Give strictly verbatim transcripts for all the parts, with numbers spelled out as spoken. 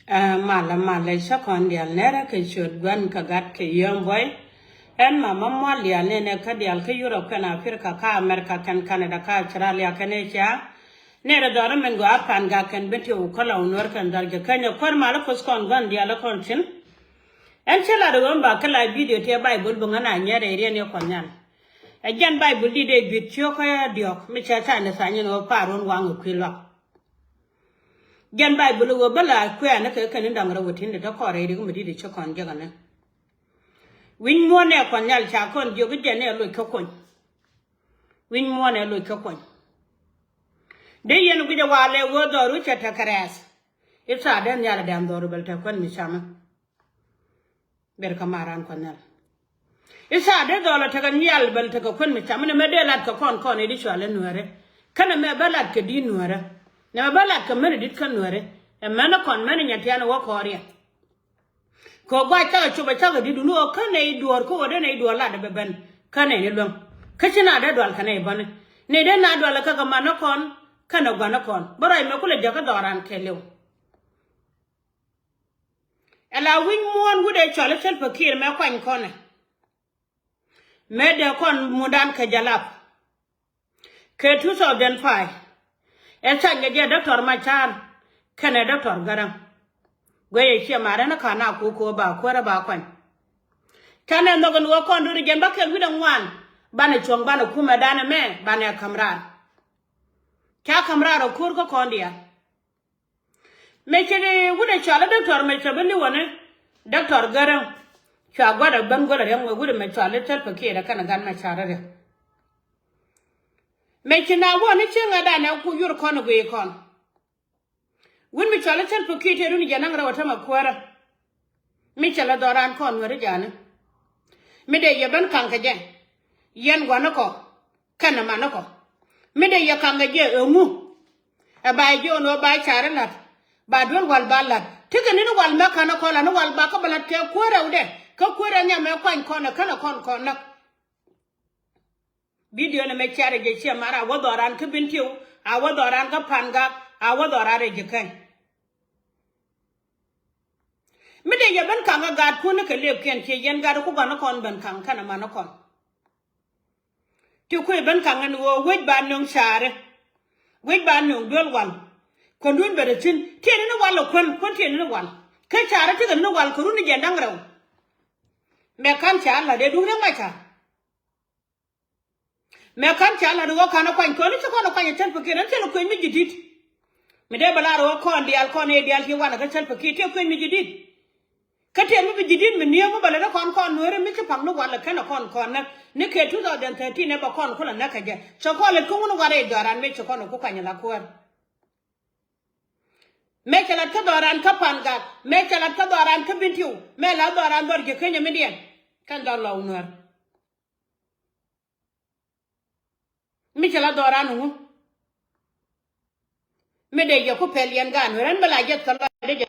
Ɛ malɛ malɛ cä kɔn diaal nɛrɛ kɛ ciöt gua̱n kɛ gat kɛ yio̱o̱m buɔy. Ɛn mama mual diaal nɛnɛ kä diaal kä Europe kɛn Africa kä America kɛn Canada kä Australia kɛn Asia. Nɛrɛ dhɔr min gɔaa pan gak kɛn Bentiu kä Lɔw Nuɔr kɛn dhɔr jɛ kɛn ɛ kuäär malä kuoth kɔn gua̱n diaal kɔn cin. Ɛn cä lat ɣöö ba kä la video tiɛ Baibul bi ŋän a nyɛr ɛ riɛn yɛ Kuɔth Nhial. Ɛ jɛn Baibul di dee juit ciökä diɔ̱k mi cɛ ca ni tha̱a̱ny ɛn ɣöö pa̱a̱r wun waŋ ɛ kui̱ luak. Jɛn Baibul ɣöö bä la kuɛɛni kɛ kɛn in da̱ŋ rɛw wä tin di te kɔn rɛy rik mi di̱t cä kɔn jek ɛnɛ. Wi̱ny muɔ̱ɔ̱n ɛ Kuɔth Nhial ca kɔn jiök i̱ jɛn ɛ loc kä kuɔny. Wi̱ny muɔ̱ɔ̱n ɛ loc kä kuɔny. Dee yɛn guic ɛ walɛ ɣöö dhɔru cɛ tekɛ rɛɛth. I̱ thaadɛ nhial ɛ dɛm dhɔru bɛl te kuän mi camä. Ber kä maran Kuɔth Nhial. I̱ thaadɛ dhɔl ɛ tekɛ nhial bɛl tekɛ kuän mi camä ni mɛ dee lat kɛ kɔn kɔn i̱ di cual i̱ nuäärä. Känɛ mɛ bä lat kɛ di̱t nuäärä. Nɛ mɛ bä lat kɛ män i̱ di̱t kä nuäärä. Ɛ män i̱ kɔn män i̱ nyɛ tian ɛ wä kɔɔriɛn. Kɛ ɣöö gua̱c cakɛ cop ɛ cakɛ di̱t wun ɣöö kä nɛy duɔ̱ɔ̱r kä ɣöö dee nɛy duɔ̱ɔ̱r lat ɛ bɛ ben kä nɛy ni luäŋ. Kä ci na dee dual kɛ nɛy bäni nɛy dee na dual ɛ kä kɛ man ni kɔn. Kä nɛ gua̱n ni kɔn bä ruac mɛ kulɛ jäkä dhɔran kɛɛliw. Ɛ la wi̱ny muɔ̱ɔ̱n wut ɛ cɔl i̱ Salva Kiir mɛ kuany kɔnɛ. Mëë dee kɔn mundan kɛ Jalap kɛ two thousand five. Ɛ ca̱ny kɛ jɛ Doctor Machar kɛnɛ Doctor Garang. Guɛy ɛ ciɛ marɛ ni ka̱n a kuk kɛ ɣöö ba kuäärä ba kuany. Canɛ nhɔk ɛn ɣöö kɔn duri jɛn bä kɛl wi̱cdɛ ŋuan. Banɛ cuɔ̱ŋ banɛ kumɛ danɛ mɛ banɛ ka̱m raar. Ca ka̱m raar ɛ ko̱r kä kɔn diaal. Mëë ci wut ɛ cɔal i̱ Doctor mëë cɛ bi li̱w ɛni Doctor Garang. Cua gua̱t ɛ ben guäl ɛ riäŋ mëë wut ɛ mëë cɔal i̱ Salva Kiir ɛ kɛn ɛ gan mɛ car ɛ riäŋ. Mëë ci na wä ni cieŋ ɛ danɛ ku yur kɔn ɛ guiy kɔn. Wut mi cɔal i̱ Salva Kiir tëë run jɛ naŋ rɛw ɛ tämɛ kuäärä. Mi cɛ lɛ dhɔran kɔn nuäri ja̱a̱ni. Mi dee yɛ ben ka̱ŋ kɛ jɛ. Yɛn gua̱nikɔ kɛnɛ manikɔ. Mi dee yɛ ka̱ŋ kɛ jɛ ɛŋu? Ɛ ba yɛ jiɔn ɣöö ba cari la̱t. Ba duel wal ba la̱t. Tekɛ ni̱n wal mɛ ka̱n ɛ kɔn la̱t ni wal ba kä bɛ la̱t kɛ kuäär rɛwdɛ. Kä kuäär rɛw nhiam mɛ kuany kɔn ɛ känɛ kɔn kɔn näk. Bidio ni mɛ cari jɛ ciɛ mar a wä dhɔran kä Bentiu, a wä dhɔran kä Pangak, a wä dhɔran rɛy ji̱ käny. Mi dee yɛ ben ka̱ŋ ɛ gaatkun ni kɛ liepkiɛn ciɛ yɛn gaat ku gɔ̱n ni kɔn ben ka̱ŋ kɛnɛ man ni kɔn. Ti kui̱ ben ka̱ŋ ɛn ɣöö wec ba nöŋ cari. Wec ba nöŋ duel wal. Kuändun bɛ rɛ thi̱n tiɛni ni wal ɛ kuän kuän tiɛni ni wal. Kä cari tekɛ ni wal kɛ run ni jɛ da̱ŋ rɛw. Mɛ ka̱n ca la̱t ɛ duŋ rɛ ŋa̱ca. Mɛ ka̱n ca la̱t ɣöö ka̱n ɛ kuany kɔn i̱ ci kɔn ɛ kuany ɛ Salva Kiir ɛn thilɛ kuëny mi ji̱ di̱t. Mi dee bɛ lar ɣöö kɔn diaal kɔn ëë diaal ci wanɛ kä Salva Kiir tëë kuëny mi ji̱ di̱t. Kä tëë mi bi ji̱ di̱t mi niee mi bɛ lät ɛ kɔn kɔn nueeri mi ci pa̱ŋ ni wal ɛ kɛn ɛ kɔn kɔn näk ni kɛ two thousand thirteen ɛ bɛ kɔn kulɛ näk kɛ jɛ cɛ kɔn lät kä wun wal ɛ dhɔran mëë ci kɔn ɛ ku kuany ɛ la kuäär. Mëë cɛ lat kä dhɔran kä Pangak mëë cɛ lat kä dhɔran kä Bentiu mëë la dhɔran dhɔr ji̱ Kenya mi diɛn kɛn dhɔr Lɔw Nuäär. Mi cɛ la dhɔran ŋu? Mi dee yɛ ku pɛl yɛn gaat nuɛrɛ ɛn bä la jɛth kɛ lɔcdɛ jɛ.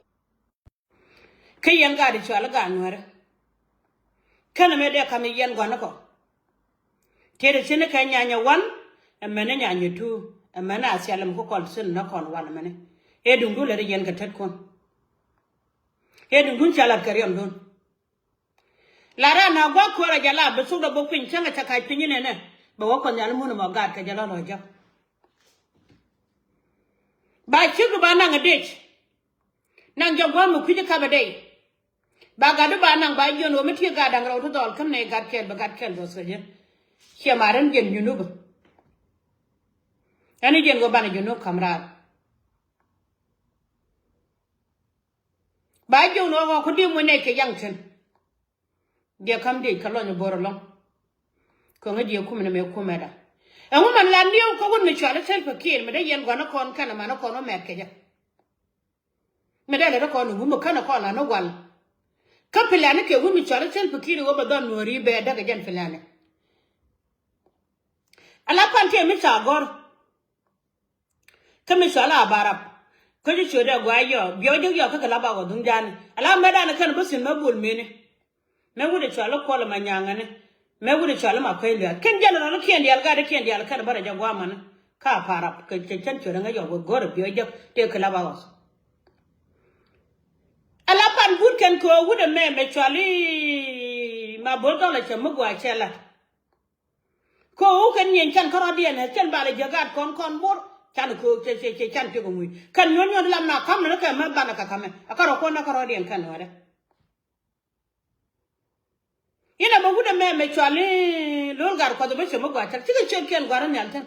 Kä yɛn gaat i̱ cual i̱ gaat nuɛrɛ. Känɛ mëë dee ka̱m i̱ yɛn gua̱n ikɔ. Tiet i̱ thi̱n i̱ kɛ nyanyɛ wan ɛmɛn i̱ nyanyɛ tuuk ɛmɛn i̱ a thial ɛm ku kɔl thi̱n i̱ nä kɔn wan ɛmɛn i̱ ëë duŋdun lät i̱ yɛn kɛ tetkun. Ëë duŋdun ca la̱t kɛ riɛmdun. La raan a gua̱k kuäärä jɛ la bi thukdɛ bok piny cäŋɛ cɛ kac piny inɛnɛ. Bɛ wä kuɔth nhial i̱ mun ɛmɔ gaatkɛ jɛ lɔ̱lɔ jɛ. Ba cikdu ba naŋ ɛ dec. Naŋ jɛ gua̱a̱m mi kui̱c i̱ kap ɛ dec. Ba gatdu ba naŋ ba jiön ɣöö mi ti̱i̱ gat da̱ŋ rɛw ti dhɔl käm nɛy gat kɛl bɛ gat kɛl dhɔth kɛ jɛ. Ciɛ ma̱a̱r ɛn jiɛn junub. Ɛn jiɛn ɣöö banɛ junub ka̱m raar. Ba jiön ɣöö ɣɔ̱k ku di̱i̱m wä nɛy kɛ yaŋ thi̱n. Diɛ ka̱m diec kɛ lɔny bo̱r ɛlɔ̱ŋ. Kɛ ŋäc diɛ kumɛ ni mëë kumɛ da. Ɛŋu mɛn la niɛw kä wut mi cual i̱ Salva Kiir mi dee yɛn gua̱n ikɔn kɛnɛ man ikɔn wä mɛt kɛ jɛ. Mi dee lät ikɔn i̱ wut mi känɛ kɔn la ni wal. Kä pilani kɛ wut mi cual i̱ Salva Kiir i̱ wä bɛ dhɔn nuɔ̱ɔ̱ri bɛ däk ɛ jɛn pilani. Ala pan tiɛ mi ca gɔ̱r. Kä mi cual a barap kä ci ciötdɛ guay yɔ biɔk jek yɔ kä kɛ lap a wä dhun jani ala mɛ dani kɛn bä thin mɛ bul mini. Mɛ wut ɛ cual i̱ kuɔl ma nyaŋäni. Mɛ wut ɛ cual i̱ ma kuec luɛɛl kɛn jɛn rɔl i̱ kiɛn diaal gat i̱ kiɛn dial kɛn bä rɛ jɛ guamani. Ka a barap kɛ cɛ cɛn ciötdɛ ŋäc yɔ wä go̱r ɛ biɔk jek tëë kɛ lap a wä. Ɛn kɛ ɣöö wut ɛmɛ mɛ cuali ma bo̱l dɔlɛ cɛ mi gua cɛ la. Kɛ ɣöö kɛn nyieny can kärɔ̱diɛn ɛ cɛn balɛ jiɛ gaat kɔn kɔn bo̱r. Can kɛ ɣöö cɛ cɛ cɛ can tiek ŋui̱ kɛn nyuɔ̱n nyuɔ̱n lam na ka̱m ni kɛ mɛ banɛ kɛ ka̱mɛ ɛ kärɔ kuɔn ɛ kärɔ̱diɛn kɛn ɣöödɛ. Inɛ mɛ wut ɛmɛ mɛ cuali lo̱l gat kuɔth ɛmɛ cɛ mi gua cɛ cikɛ ciötkiɛn gua̱r in nhial tɛn.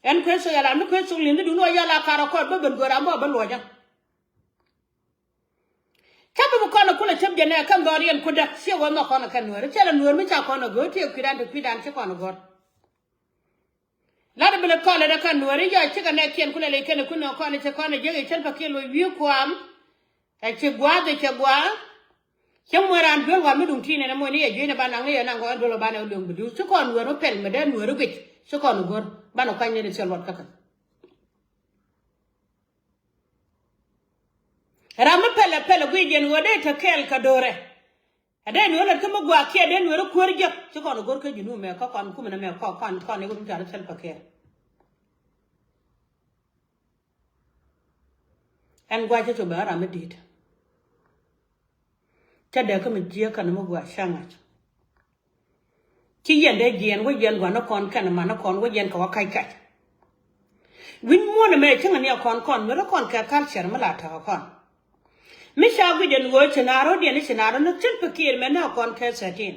Ɛn kuec thok yɛ la mi kuec thok li̱ndhädun wä yɛ la karɔ kɔt bä ben göör ram bä bä luɔcä. Cä bi bi kɔn ɛ kulɛ cäp jɛ nɛ kɛn dhɔriɛn kudä ciɛ wä nhɔk kɔn ɛ kɛn nueeri ciɛ lɛ nueeri mi ca kɔn ɛ go̱o̱r tiɛ kui̱dan ti kui̱dan ci kɔn ɛ gɔ̱r. Lat bi lɛ kɔn lɛ dɛ kɛn nueeri jɔc cikɛ nɛɛkiɛn kulɛ lɛ kɛn ɛ kun ɛ kɔn ɛ ci kɔn ɛ jiäk ɛ cäl pɛ kiɛ loc wi̱i̱ kuaam. Ɛ ci gua̱a̱th ɛ cɛ gua̱a̱. Cä muɛn raan duel wan mi duŋ ti̱i̱n ɛn ɛmɔ ni yɛ juey ni ba naŋ ni yɛ naŋ kɔn duel ɔ banɛ wä lueŋ bi di̱w ci kɔn nueer mi pɛl mi dee nueer ɔ guic ci kɔn ɔ go̱r banɛ kuany ni di thil luɔt käkä. Ram mi pɛl ɛ pɛl ɛ guic jɛn ɣöö dee te kɛɛl kɛ do̱rɛ. Ɛ dee nueer lät kä mi gua̱a̱ kiɛ dee nueer ɔ kuäär jek ci kɔn ɔ go̱r kä ji̱ nu mɛ kä kɔn kumɛ ni mɛ kɔn kɔn kɔn iwä mi cuarɛ thil pɛ kɛɛl. Ɛn gua̱c cä cop bɛ ɣän ram mi di̱i̱t. Cä dee kä mi jiääk kɛn mi gua̱c cä ŋa̱c. Ci yɛn dee jiɛɛn wä yɛn gua̱n ni kɔn kɛn man ni kɔn wä yɛn kɛ wä kac kac. Wi̱ny muɔ̱n ɛmɛ cäŋ ni ɛ kɔn kɔn mi ri kɔn kɛ culture mi la tɔ̱ kɔn. Mi ca guic ɛn ɣöö ci na rɔ̱diɛn ci na rɔ̱ ni thil pikiir mɛ ni ɛ kɔn kɛ thirteen.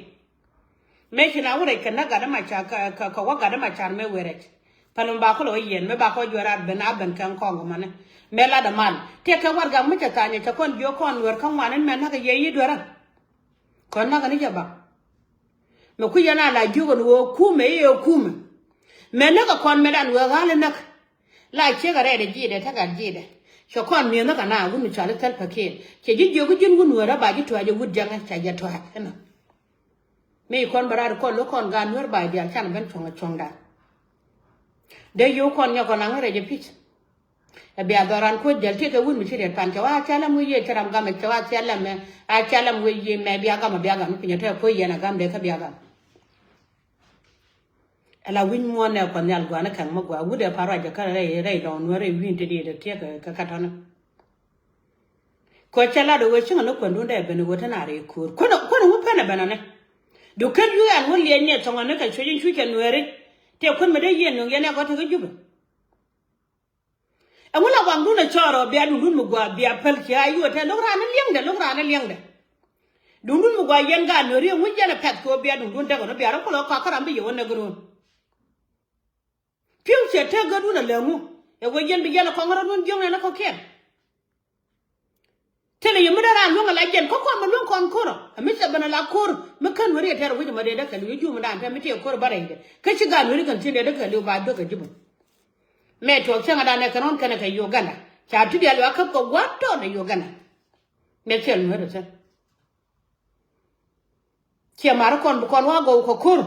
Mëë ci na wä rɛc kɛ näk gat ma ca kɛ, kɛ, kɛ wä gat ma car mëë wee rɛc. Päl mi ba kulɛ wä yiɛn mëë ba kɔ juɛɛr a ben a ben kɛ ŋ kɔŋ kɛ mäni. Mëë lat ɛ mal tiɛ kɛ warɛgak mi cɛ tha̱a̱ny cɛ kɔn jiök kɔn nueer kä ŋuan in mɛ näk kɛ yɛ yi̱ dueerä. Kɔn näk ni jɛ ba. Mɛ kui̱ yɛn a la jiök ɛn ɣöö kumɛ i̱ ɛ kumɛ. Mɛ näk kɛ kɔn mɛ dan wee ɣa̱l in näk. La ciek a rɛɛdɛ ji̱dɛ tekɛ ji̱dɛ. Cɛ kɔn mi̱eth ni kɛ na wut mi cɔal i̱ thil pɛ kiɛn cɛ ji̱ jiök i̱ ji̱n wut nueerä ba ji̱ tua̱a̱c ɛ wut jäŋä ca jɛ tua̱a̱c inɔ. Mi kɔn bä raar kɔn lo̱k kɔn gaat nueer ba diaal canɛ ben cuɔ̱ŋ ɛ cuɔ̱ŋdan. Dee yio̱w kɔn nyɔk kɔn aŋ rɛc ɛ pi̱c. Ɛ bia dhɔran kuoc jäl tiek kɛ wut mi ci riet pan cɛ wa cɛ lɛm wec yiëë cɛ ram gamɛ cɛ wa cɛ lɛm mɛ a cɛ lɛm wec yiëë mɛ bia gamɛ bia gam ni piny ɛ tɛ kuoc yɛn ɛ gam dee kä bia gam. Ɛ la wi̱ny muɔ̱ɔ̱n nɛ kuɔth nhial gua̱a̱n ni kɛn mi gua̱a̱ wut ɛ pa̱r ruac ɛ kä rɛy rɛy lɔɔn nueer rɛy wi̱i̱n ti diet ɛ tiek kɛ kä tɔ̱ni. Kɔ cɛ lat ɛ ɣöö cieŋɛ ni kuändun dee ben ɛ ɣöö te na rɛy ko̱o̱r kuän kuän ɛ ŋu pen ɛ ben ɛ ni. Duk ken yuk ɛn wä liɛc ni ɛ thɔŋɛ ni kɛ cuec in cuc kɛ nueeri. Tëë kuän mi dee yieen nöŋ yɛn ɛ gɔ̱r tekɛ Jubɛ. Ɛŋu la waŋdun ɛ cɔɔr ɔ bia duŋdun mi gua̱a̱ bia päl cia yuɔt ɛ lo̱k raan ɛ liɛŋdɛ lo̱k raan ɛ liɛŋdɛ. Duŋdun mi gua̱a̱ yɛn gaat nueeri ɛŋu yɛn ɛ pɛ̈th kɛ ɣöö bia duŋdun däk ɣän ɔ bia rɔ kulɛ ɣä kɔakä ram bi yɛ wä näk run. Pi̱w cɛ tek gätdun ɛ lɛ ŋu ɛ ɣöö yɛn bi yɛn ɛ kɔŋ rɔ̱dun jiöŋ nɛn ɛ kɔ̱kiɛn. Thilɛ yɛ mi dee raan luäŋ ala jɛn kä kɔn mi luäŋ kɔn ko̱rä ɛ mi cɛ ben ala ko̱r mi kän weri ɛ tɛr wi̱c ɛmɔ dee dee kɛl wi̱c jumdan tɛ mi tëë ko̱r bä rɛydɛ kä ci gaat weri kɛn thi̱n dee dee kɛl wi̱c ba duäk kɛ ji̱ bä. Mɛ tuɔɔk cäŋɛ dan ɛ kɛn ɣɔn kɛnɛ kɛ Uganda ca ti diaal wa käp kɛ gua̱a̱th tɔɔt ɛ Uganda. Mɛ cɛl nueer ɛ thil. Ciɛ ma̱ri kɔn bi kɔn wa gɔw kɛ ko̱r.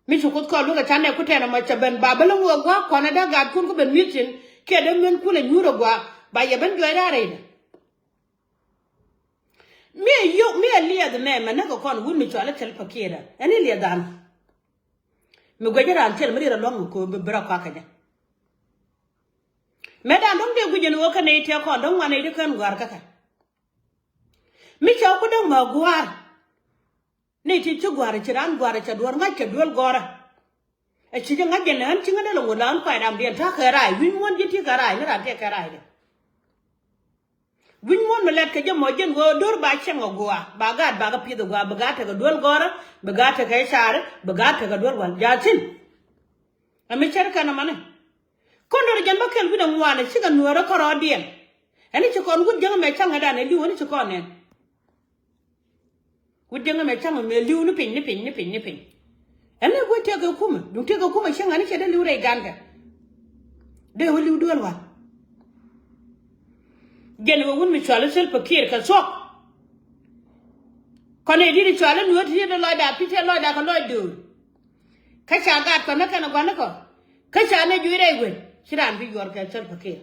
Mi ci kuoth kɔn lukɛ canɛ kutɛn ɛmɔ cɛ ben ba bä läŋ wä gua̱a̱k kɔn ɛ dee gaatkun kä ben mi̱th cin kiɛ dee mi̱eth kun ɛ nyuur ɛ gua̱a̱k ba yɛ ben juɔc raar rɛydɛ. Mi ɛ yio̱k mi ɛ liɛth nɛ mɛ näk kɛ kɔn wut mi cɔal i̱ thil pɛ kiɛɛdä ɛn i̱ liɛth dhan. Mi guɛc i̱ raan thil mi riet ɛ lua̱ŋ mi ko̱o̱p bi bi rɔ kɔak kɛ jɛ. Mɛ dan dɔ̱ŋ dee guic ɛn ɣöö kä nɛy tëë kɔn dɔ̱ŋ ŋuan nɛy ti kän gua̱a̱r kä kɛ. Mi cɛ wä ku däŋ mɛ gua̱a̱r. Ni ti ci gua̱a̱r ci raan gua̱a̱r cɛ duɔ̱ɔ̱r ŋa̱c cɛ duel gɔ̱rä. Ɛ ci jɛ ŋa̱c jɛ nɛ ɣän ci ŋädɛ lɛ ŋu la ɣän kuay ram diɛn ta̱a̱ kɛ raay wi̱ny muɔ̱n ji̱ ti kɛ raay ni ram ti kɛ raay dɛ. Wi̱ny muɔ̱n mi lɛt kɛ jɛ mɔ jɛn ɣöö do̱r ba cɛŋ ɛ gua̱a̱ ba gaat bakɛ pi̱th ɛ gua̱a̱ bi gaat tekɛ duel gɔ̱rä bi gaat tekɛ caari bi gaat tekɛ duel wal jaathin. Ɛ mi cär kɛn ɛ mani. Kɔn do̱r jɛn bä kɛl wi̱n ɛ ŋuan ɛ cikɛ nueerä kärɔɔdiɛn. Ɛn i̱ ci kɔn wut jäŋ ɛmɛ caŋ ɛ dan ɛ li̱w ɛn i̱ ci kɔn nɛn. Wut jäŋ ɛmɛ caŋ ɛmɛ li̱w ni piny ni piny ni piny ni piny. Ɛn i̱ wut tëëk ɛ kumɛ duŋ tëëk ɛ kumɛ cieŋ ɛn i̱ cɛ dee li̱w rɛy gankɛ. Dee wä li̱w duel wal. Jɛn ɛ wä wut mi cual i̱ thil pɛ kiɛɛr kɛ thuɔ̱k. Kɔn ɛ di̱t i̱ cual i̱ nueer ti ti dee lɔcda pi̱c tëë lɔcda kɛ lɔc döör. Kä ca gaat kɔn ni kɛn ɛ gua̱n ni kɔ. Kä ca ni juic rɛy wec ci raan bi yuɔr kɛ thil pɛ kiɛɛr.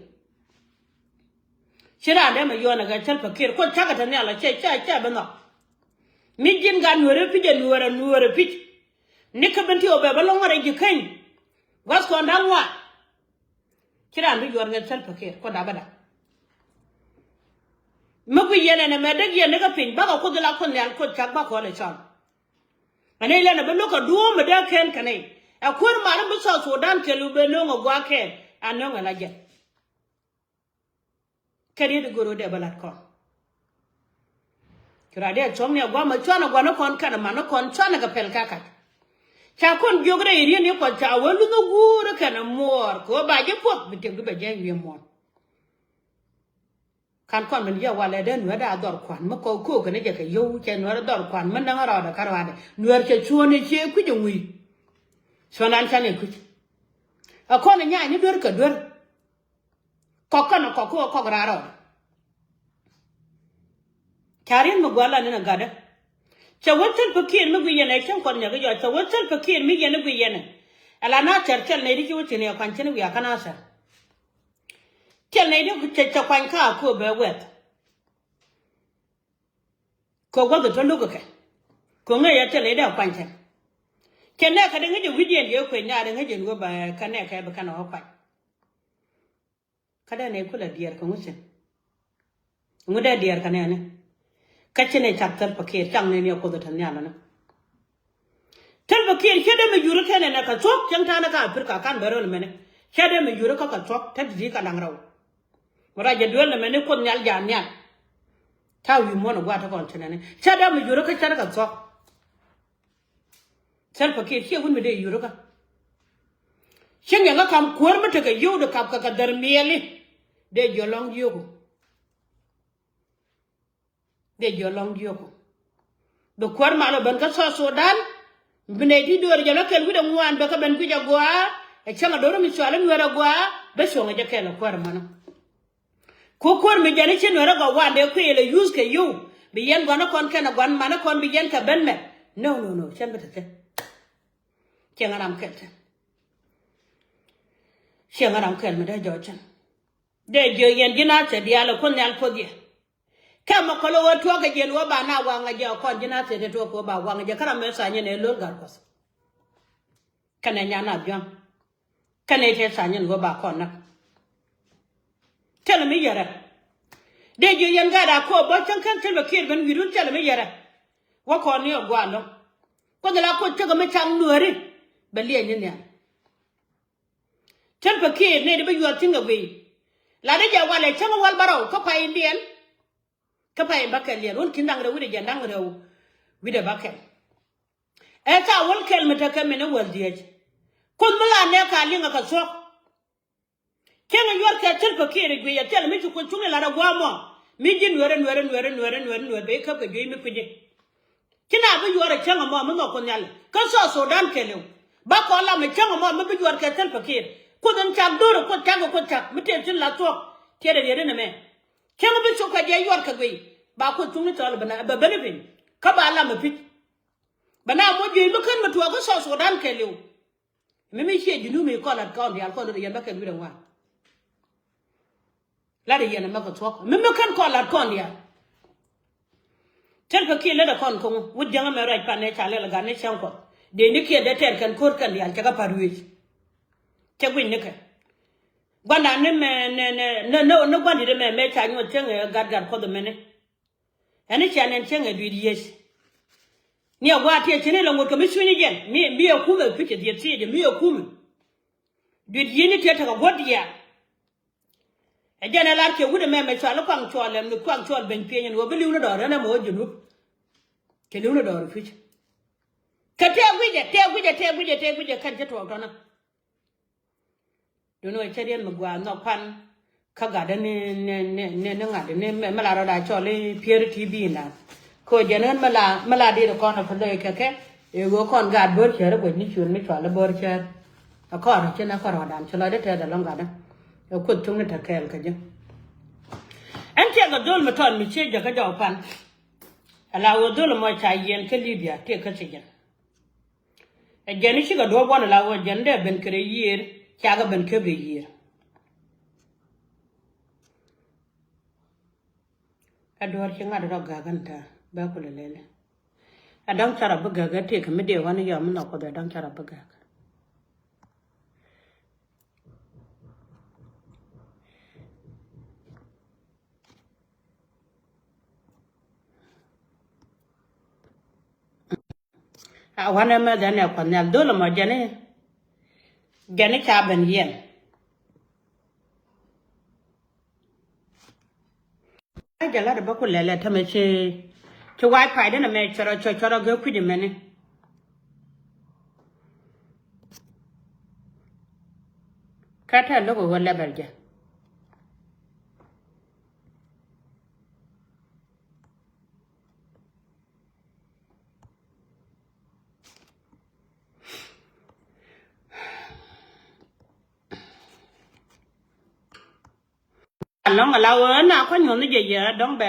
Ci raan dee mɛ yuɔ̱ɔ̱n ɛ kɛ thil pɛ kiɛɛr kuoth cakɛ te nhial ɛ cɛ cɛ cɛ bi nhɔk. Mi ji̱n gat nueerä pi̱c ɛ nueerä nueerä pi̱c. Ni kä ben ti ɔ bɛ bä lɔ̱ŋ ɛ rɛy ji̱ keny. Gua̱th kɔn da̱ŋ ŋuan. Ci raan bi yuɔr ŋɛ thil pɛ kiɛɛr kuoth da̱ bä da̱. Mi gui yɛn ɛn ɛmɛ däk yɛn ni kä piny bakɔ Kuoth la Kuoth Nhial Kuoth cak bakɔ lɛ cɔl. Ɛn ɛ lɛn ɛ bi lo̱k kɛ duɔ̱ɔ̱m mi dee kɛn kɛ nɛy. Ɛ kuäär mal in bi South Sudan kɛl bi ben no̱o̱ŋ ɛ gua̱a̱k kɛɛl a no̱o̱ŋ ɛ la jɛn. Kɛ riet i̱ go̱r ɣöö dee bä la̱t kɔn. Ci ruac dee cuɔ̱ŋni ɛ gua̱a̱k mɛ cuanɛ gua̱a̱k ni kɔn kɛnɛ man ni kɔn cuanɛ kɛ pɛl kɛ kac. Ca kɔn jiök rɛy riet ni kɔn ca wee luth i̱ guur kɛnɛ muɔɔr kɛ ɣöö ba ji̱ puɔth bi tiɛk di bɛ jiɛc wi̱i̱ muɔ̱ɔ̱n. Kan kɔn min jiɛ walɛ dee nuɛɛr dee a dhɔr kuan mi kɔk ko̱o̱k kɛn jɛ kɛ yio̱w cɛ nuɛɛr dhɔr kuan mi näŋ rɔɔdɛ kä rɔɔdɛ nuɛɛr cɛ cuɔ̱ɔ̱n i̱ ciɛ kui̱c iŋui̱. Cuɔ̱ɔ̱n an canɛ kui̱c. Ɛ kɔn i̱ nyaay ni duer kɛ duer. Kɔk kɛn kɔk ko̱o̱k kɔk raar rɔɔdɛ. Ca riet mi gua̱a̱r lan in a gatdä. Cɛ wä thil pikiir mi gui yɛn ɛ cäŋ kuɔth nyɛ ki jɔɔc cɛ wä thil pikiir mi yɛn i̱ gui yɛn ɛ. Ɛ la na thɛr thil nɛy di ci wä thi̱n ɛ kuany cin wiaa kä na thɛr. Thil nɛy di cɛ cɛ kuany kä a kööbɛ wɛth. Kɛ gua̱th tɔ luk kɛ kɛ ŋäc yɛ thil nɛy di a kuany cɛ. Cɛ nɛɛkɛ di ŋäc jɛ wi̱cdiɛn jɛ kuec nyaar di ŋäc jɛ nuɔ̱p ɛ kɛ nɛɛkɛ bi kɛn ɛ wä kuany. Kä dee nɛy kulɛ diɛɛr kɛ ŋucin. Ŋu dee diɛɛr kɛ nɛɛni. Kä ci nɛy cak thil pikiir cak nɛɛni ɛ kuoth ɛ te nhial ni. Thil pikiir cä dee mi yuri kɛn ɛnɛ kɛ thuɔ̱k cäŋ ta̱a̱nɛ ka Aprika kan bɛ röl mɛni. Cä dee mi yuri kä kɛ thuɔ̱k te ti̱ti̱ kɛ laŋ rɛw. Wä rac jɛ duel ni mɛni kuoth nhial ja̱a̱n nhial. Ta̱a̱ wi̱i̱ muɔ̱n ɛ gua̱a̱t te kɔn ci nɛni cä dee mi yuri kä cä dee kɛ thuɔ̱k. Thil pikiir ciɛ wun mi dee yuri kä. Cäŋ yɛ ŋä kam kuäär mi tekɛ yio̱w di kap kɛ kɛ dhär miɛli. Dee jiɔ lɔ̱ŋ yio̱ku. Dee jiɔ lɔ̱ŋ jiöku. Bi kuäär mal ɔ ben kä South Sudan. Bi nɛy ti do̱r jɛ lɔ kɛl wi̱cdɛ ŋuan bɛ kä ben guic a gua̱a̱. Ɛ cäŋ a do̱r mi cual i̱ nuɛr a gua̱a̱ bɛ cuɔ̱ŋ ɛ jɛ kɛl ɛ kuäär mänä. Ku kuäär mi jɛn i̱ ci nuɛr a gɔw wan dee kuëël ɛ yuth kɛ yio̱w. Bi yɛn gua̱n a kɔn kɛn a gua̱n man a kɔn bi yɛn kɛ ben mɛt. No, no, no, cɛn bi te thil. Ciɛ ŋa ram kɛl te. Ciɛ ŋa ram kɛl mi dee jɔɔc cɛn. Dee jiök yɛn ji̱n a thil diaal ɛ kuoth nhial puɔth yɛ. Kɛ mɛ kɔlɛ ɣöö tuɔɔk kɛ jiɛn ɣöö ba na waŋ ɛ jɛ ɛ kɔn ji̱n a thil te tuɔɔk kɛ ɣöö ba waŋ ɛ jɛ kä ram mëë tha̱a̱ny ɛn ɛ lo̱l gat kuɔth. Kɛnɛ nyan a biɔ̱ŋ. Kɛnɛ te tha̱a̱ny ɛn ɣöö ba kɔn näk. Thilɛ mi yɛrɛ. Dee jiök yɛn gaat a kööp bä cäŋ kɛn thil bɛ kiɛɛr ben wi̱i̱dun thilɛ mi yɛrɛ. Wä kɔn ni ɛ gua̱a̱ lo̱ŋ. Kuoth la kuoth cäkɛ mi caŋ nuääri. Bɛ liɛny ni nhial. Thil pikiir ni di bi yuɔth thi̱n kɛ guiy. La di jɛ walɛ cäŋ wäl bärɔw kä pay in diɛn. Kä pay in bäkɛl diɛn wun ki̱n da̱ŋ rɛw wi̱cdɛ jɛn da̱ŋ rɛw. Wi̱cdɛ bäkɛl. Ɛ thaak wäl kɛl mi tekɛ min i̱ wäl dhieec. Kuoth mi la nɛɛk ka liŋ ɛ kɛ thuɔ̱k. Cäŋ in yuɔrkɛ thil pikiir i̱ guiy ɛ thil mi ci kuoth cuŋni lat ɛ gua̱a̱ mɔ. Mi ji̱ nueeri nueeri nueeri nueeri nueeri nueeri ben i̱ käp kɛ juey mi kui̱ci. Ci na bi yuɔr ɛ cäŋ ɛmɔ mi nhɔk kuoth nhial kä South Sudan kɛɛliw. Ba kɔn lam ɛ cäŋ ɛmɔ mi bi yuɔr kɛ thil pikiir. Kuoth in cak do̱r ɛ kuoth cak ɛ kuoth cak mi tëë thi̱n la thuɔ̱k. Tiɛt ɛ riet in ɛmɛ. Cäŋ bi cuk kɛ jɛ yuɔr kɛ guiy ba kuoth cuŋni thɔɔl bɛ ben i̱ piny. Kä ba lam ɛ pi̱c. Bɛ na moc juey mi kän mi tuɔɔk kä South Sudan kɛɛliw. Mi mi ciɛ ji̱ nu mi kɔn lat kɔn diaal kɔn do̱r yɛn bä kɛn wi̱cdɛ ŋuan. Lat yɛn ɛmɛ kɛ thuɔ̱k mi mi kän kɔn lat kɔn diaal. Thil kɛ kiɛ lät ɛ kɔn ko̱ŋ wut jäŋ ɛmɛ ruac pan nɛ ca lɛl ɛ gat ni cäŋ kuɔth. Dee ni kiɛ dee tɛɛr kɛn ko̱r kɛn diaal cɛ kɛ pa̱t wi̱i̱c. Cɛ guic ni kɛ. Gua̱ndan ni mɛ nɛ nɛ nɛ nɛ gua̱ndit ɛmɛ mɛ ca nyuɔth cäŋ ɛ gat gat kuɔth ɛmɛni. Ɛn i̱ cia nɛn cäŋ ɛ dui̱t yiëc. Ni ɛ gua̱a̱t tiɛɛc cini lɛ ŋot kɛ mi cuny i̱ jɛn mi ɛ kumɛ pi̱c ɛ dhieth thiec ɛ mi ɛ kumɛ. Dui̱t yiëc ni tiɛɛc tekɛ guɔ̱t diaal. Ɛ jɛn ɛ lar kiɛ wut ɛmɛ mɛ cual i̱ kuaŋ cuɔl ɛm ni kuaŋ cuɔl beny pieny ɛn ɣöö bi li̱w ni dɔɔr ɛn ɛmɛ ɣöö ji̱ nup. Cɛ li̱w ni dɔɔr i̱ pi̱c. Kɛ tɛɛ guicɛ tɛɛ guicɛ tɛɛ guicɛ tɛɛ guicɛ kɛn ci tuɔɔk tɔnä. Duundɛ ɣöö cä riet mi gua̱a̱th nhɔk pan kä gatdä ni ni ni ni ŋa̱t ni mi la rɔɔd a cɔl i̱ Pieri T V indan. Kɛ ɣöö jɛn ɣän mi la mi la diet kɔn ɛ pälɛ kɛ kɛ ëë ɣöö kɔn gaat bo̱r cäär i̱ guäc ni cuël mi cual i̱ bo̱r cäär. Ɛ kɔn rɔ ci nɛ kɔn rɔɔdan ci lɔcdä tɛth ɛlɔ̱ŋ gatdä. Ɛ kuoth cuŋni te kɛɛl kɛ jɛ. Ɛn tiɛɛk ɛ dhol mi tɔt mi ciec jɛ kä jɔw pan. Ala ɣöö dhol ɛmɔ ca yiɛn kä Libia tëë kä thiec jɛn. Ɛ jɛn i̱ cikɛ duɔ̱ɔ̱p wan ala ɣöö jɛn dee ben kɛ rɛy yiëër cakɛ ben kep rɛy yiëër. Ɛ duɔ̱ɔ̱r ci ŋa̱t rɔ gäk ɛn täämɛ bɛ kulɛ lɛl. Ɛ da̱ŋ carɔ bi gäk ɛ tëëkɛ mi dee wan i̱ yɔm mi nhɔk kuoth ɛ da̱ŋ carɔ bi gäk. A wanɛ mɛ dhɛn ɛ Kuɔth Nhial dhol ɛmɔ jɛn i̱, jɛn i̱ ca ben yɛn. Ɛ jɛ lat ɛ bä ku lɛlɛ tämɛ ci, ci wifi den ɛmɛ cɔrɔ cɔrɔ cɔrɔ gɛ kui̱c ɛmɛni. Kä tɛ lo̱k ɛ ɣöö level jɛ. Alɔŋ ala wee na kɔ nyuɔn ni jɛ yɛ adɔŋ bɛ,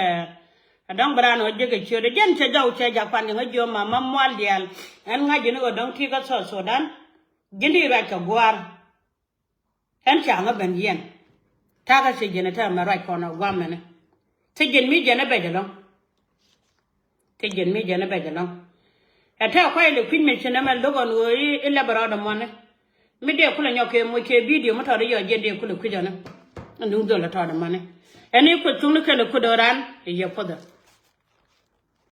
adɔŋ bɛ ran wä jɛ kɛ ciöt jɛn cɛ jaw cɛ jak pan jɛ ŋä jiɔ ma ma mual dial. Ɛn ŋa̱c jɛ ni wä dɔŋ ti kä South Sudan. Ji̱n di ruac kɛ gua̱a̱r. Ɛn ca ŋä ben yɛn. Takä ci jɛn ɛ te mɛ ruac kɔn ɛ gua̱a̱r mɛni. Ci jɛn mi jɛn ɛ bɛc ɛlɔŋ. Ti jɛn mi jɛn ɛ bɛc ɛlɔ̱ŋ. Ɛ tɛk kuay lɛ kui̱c mi ci nɛmɛ lo̱k ɣɔn ɣöö i̱ lɛp rɔɔdɛ muɔ̱ni. Mi dee kulɛ nyɔk kɛ moc kɛ bidio mi tɔɔt i̱ yɔ jɛn dee kulɛ kui̱c ɣɔni. Ɛn duŋ dhol ɛ tɔɔdɛ muɔ̱ni. Ɛn i̱ kueth cuŋni kɛl ɛ kueth ɣöö ran i̱ yɛ puɔthɛ.